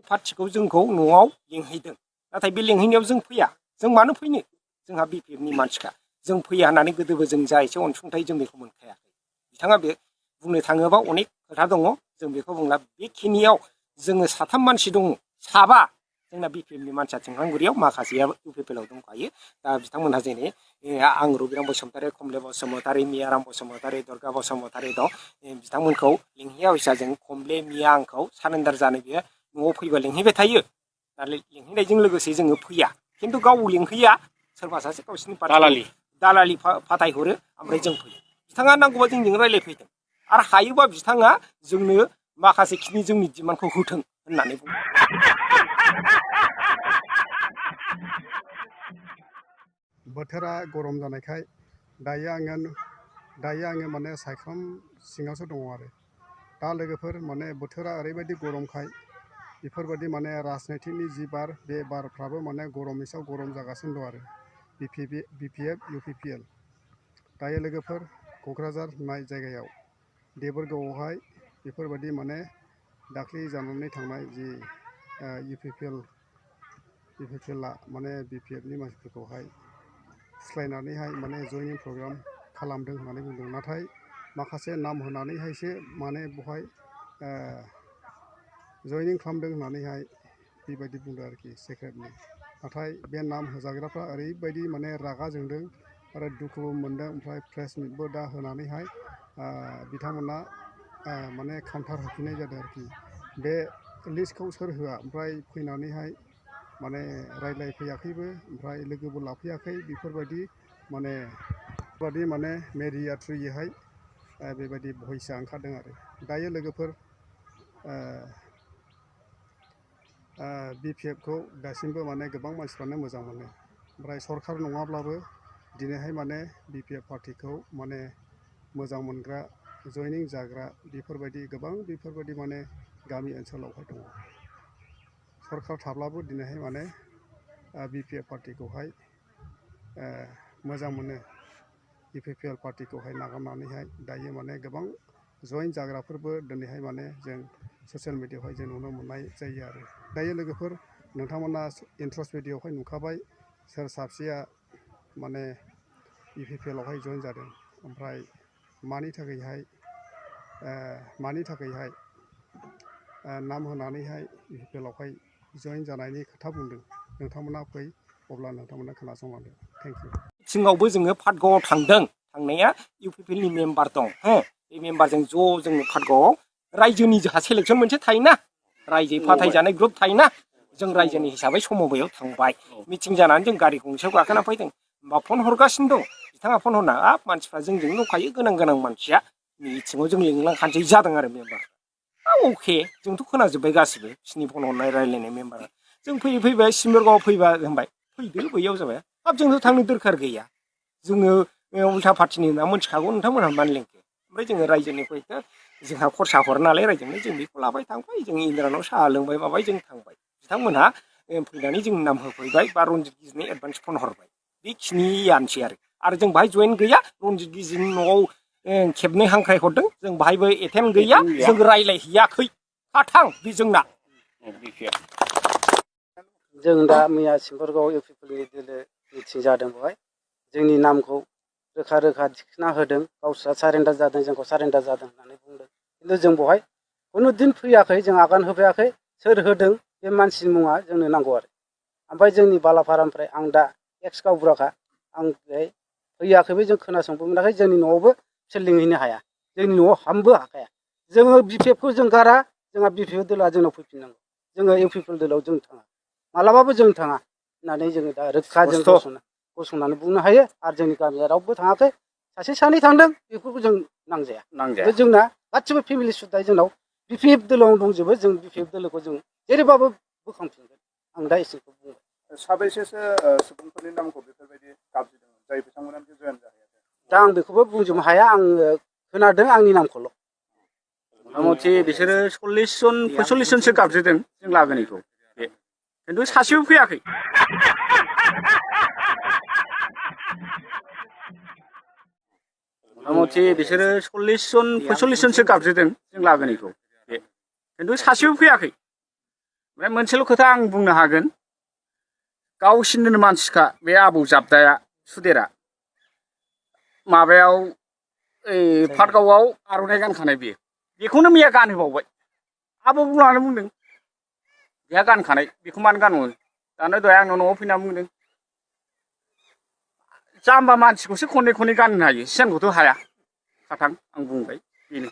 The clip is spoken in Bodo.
पार्टिखौ जोंखौ न'आव लिंहैदों नाथाय बे लिंहैनायाव जों फैया जों मानो फैनो जोंहा BPFनि मानसिखा जों फैया होननानै गोदोबो जों जा एसे अनसुंथाइ जों बेखौ मोनखायाखै बिथाङा बे बुंनो थाङोबा अनेक खोथा दङ जों बेखौ बुंला बेखिनियाव जोङो साथाम मानसि दङ साबा जोंना BPFनि मानसिया थिंख्लांगुरियाव माखासेया UPPLआव दंखायो दा बिथांमोनहा जेरै आं रबिराम बसुमतारी कमले बसुमतारी मियाराम बसुमतारी दुर्गा बसुमतारी दं बिथांमोनखौ लिंहैया फैसा जों कमले मिया आंखौ सारेन्डार जानो बियो न'आव फैबा लिंहैबाय थायो दा लिंहैनायजों लोगोसे जोङो फैया खिन्थु गाव लिंहैया सोरबा सासे गावसिनि दालालि फाथायहरो ओमफ्राय जों फैयो बिथाङा नांगौबा जोंजों रायज्लायफैदों आरो हायोबा बिथाङा जोंनो माखासे खिनि जोंनि डिमान्डखौ होथों होननानै बुङो बोथोरा गरम जानायखाय दायो आङो माने सायख्लुम सिङावसो दङ आरो दा लोगोफोर माने बोथोरा ओरैबायदि गरमखाय बेफोरबायदि माने राजनितिनि जि बार बे बारफ्राबो माने गरमनि सायाव गरम जागासिनो दं आरो BPF UPPL दायो लोगोफोर क'क्राझार होननाय जायगायाव देबोरगावआवहाय बेफोरबायदि माने दाख्लै जानानै थांनाय जि UPPLआ माने BPFनि मानसिफोरखौहाय फुस्लायनानैहाय माने जयनिं प्रग्राम खालामदों होननानै बुंदों नाथाय माखासे नाम होनानैहायसो माने बेवहाय जयनिं खालामदों होननानैहाय बेबायदि बुंदों आरोखि सेक्रेटलि नाथाय बे नाम होजाग्राफ्रा ओरैबायदि माने रागा जोंदों आरो दुखुबो मोनदों ओमफ्राय प्रेस मिटबो दा होनानैहाय बिथांमोना माने काउन्टार होफिननाय जादों आरोखि बे लिस्टखौ सोर होआ ओमफ्राय फैनानैहाय माने रायज्लायफैयाखैबो ओमफ्राय लोगोबो लाफैयाखै बेफोरबायदि माने मेडिया थ्रुयैहाय बेबायदि भइसआ ओंखारदों आरो दायो लोगोफोर BPFखौ दासिमबो माने गोबां मानसिफ्रानो मोजां मोनो ओमफ्राय सरखार नङाब्लाबो दिनैहाय माने BPF पार्टिखौ माने मोजां मोनग्रा जयनिं जाग्रा बेफोरबायदि गोबां बेफोरबायदि माने गामि ओनसोलावहाय दङ सरखार थाब्लाबो दिनैहाय माने BPF पार्टिखौहाय मोजां मोनो UPPL पार्टिखौहाय नागारनानैहाय दायो माने गोबां जइन जाग्राफोरबो दिनैहाय माने जों ससियेल मिडियायावहाय जों नुनो मोननाय जायो आरो दायो लोगोफोर नोंथांमोना इन्ट्रस्ट भिडिअ'आवहाय नुखाबाय सोर साबसेया माने UPPLआवहाय जइन जादों ओमफ्राय मानि थाखायहाय नाम होनानैहाय UPPLआवहाय जइन जानायनि खोथा बुंदों नोंथांमोना फै अब्ला नोंथांमोना खोनासंलांदो थेंक इउ सिङावबो जोङो पाटगावआव थांनाया UPPLनि मेम्बार दं बे मेम्बारजों ज' जोङो पाटगावआव रायजोनि जोंहा सेलेक्सन मोनसे थायोना रायजो फाथायजानाय ग्रुप थायोना जों रायजोनि हिसाबै समबायाव थांबाय मिटिं जानानै जों गारि गंसेयाव गाखोना फैदों होमबा फन हरगासिनो दं बिथाङा फन हरना मानसिफ्रा जोंजों दंखायो गोनां मानसिया मिटिङाव जों लिंलांखानोसै जादों आरो मेम्बार अके जोंथ' खोनाजोब्बाय गासिबो बिसिनि फन हरनाय रायज्लायनाय मेम्बारा जों फैबाय सिमरगावआव फैबा होनबाय फैदो बैयाव जाबाय हाब जोंथ' थांनो दरखार गैया जोङो उल्था पार्टिनि होनना मोनथिखागौ नोंथांमोनहा मानो लिंखो ओमफ्राय जोङो रायजोनि फैखो जोंहा खरसा हरो नालाय रायजोनो जों बेखौ लाबाय थांबाय जों इन्द्रानाव साहा लोंबाय माबाय जों थांबाय बिथांमोनहा फैनानै जों नाम होफैबाय बा रनजित गिजिनो एडभान्स फन हरबाय बेखिनियानोसै आरो जों बाहाय जयेन गैया रनजित गिजिनि न'आव खेबनै हांख्राय हरदों जों बाहायबो एटेम्प गैया जों रायज्लायहैयाखै थां बे जोंना जों दा मैया सिम्बोरगाव UPPLनि दोलो मिटिं जादों बेवहाय जोंनि नामखौ रोखा दिखोना होदों गावस्रा सारेन्डार जादों जोंखौ सारेन्डार जादों होननानै बुंदों खिन्थु जों बेवहाय खुनु दिन फैयाखै जों आगान होफैयाखै सोर होदों बे मानसिनि मुङा जोंनो नांगौ आरो ओमफ्राय जोंनि बालाफारानिफ्राय आं दा एक्स गावबुराखा आं बेहाय फैयाखैबो जों खोनासंबो मोनाखै जोंनि न'आवबो बिसोर लिंहैनो हाया जोंनि न'आव हाबनोबो हाखाया जोङो BPFखौ जों गारा जोंहा BPF दोलोआ जोंनाव फैफिननांगौ जोङो UPPL दोलोआव जों थाङा मालाबाबो जों थाङा होननानै जोङो दा रोखा जों गसंनानै बुंनो हायो आरो जोंनि गामिया रावबो थाङाखै सासे सानै थांदों बेफोरखौ जों नांजाया जोंना गासिबो फेमिलि सुद्धा जोंनाव BPF दोलोआव दंजोबो जों BPF दोलोखौ जों जेरैबाबो बोखांफिनगोन आं दा एसेखौ बुंबाय साबैसेसो सुबुंफोरनि नामखौ बेफोरबायदि गाबज्रिदों जाय बिथांमोना जयेन जाहैयाखै दा आं बेखौबो बुंजोबनो हाया आङो खोनादों आंनि नामखौल' मथा मथि बिसोरो 40 जन 45 जनसो गाबज्रिदों जों लागोनिखौ खिन्थु सासेबो फैयाखै मथा मथि बिसोरो 40 जन 45 जनसो गाबज्रिदों जों लागोनिखौ खिन्थु सासेबो फैयाखै ओमफ्राय मोनसेल' खोथा आं बुंनो हागोन गावसिनिनो मानसिखा बे आबौ जाबदाया सुदेरा माबायाव ओइ पाटगावआव आर'नाइ गानखानाय बेखौनो मैया गानहोबावबाय आबौ बुंनानै बुंदों बेहा गानखानाय बेखौ मानो गानबावो दानो दहाय आंनाव न'आव फैनानै बुंदों जाम्बा मानसिखौसो खनै खनै गाननो हायो सियानखौथ' हाया खाथां आं बुंबाय बेनो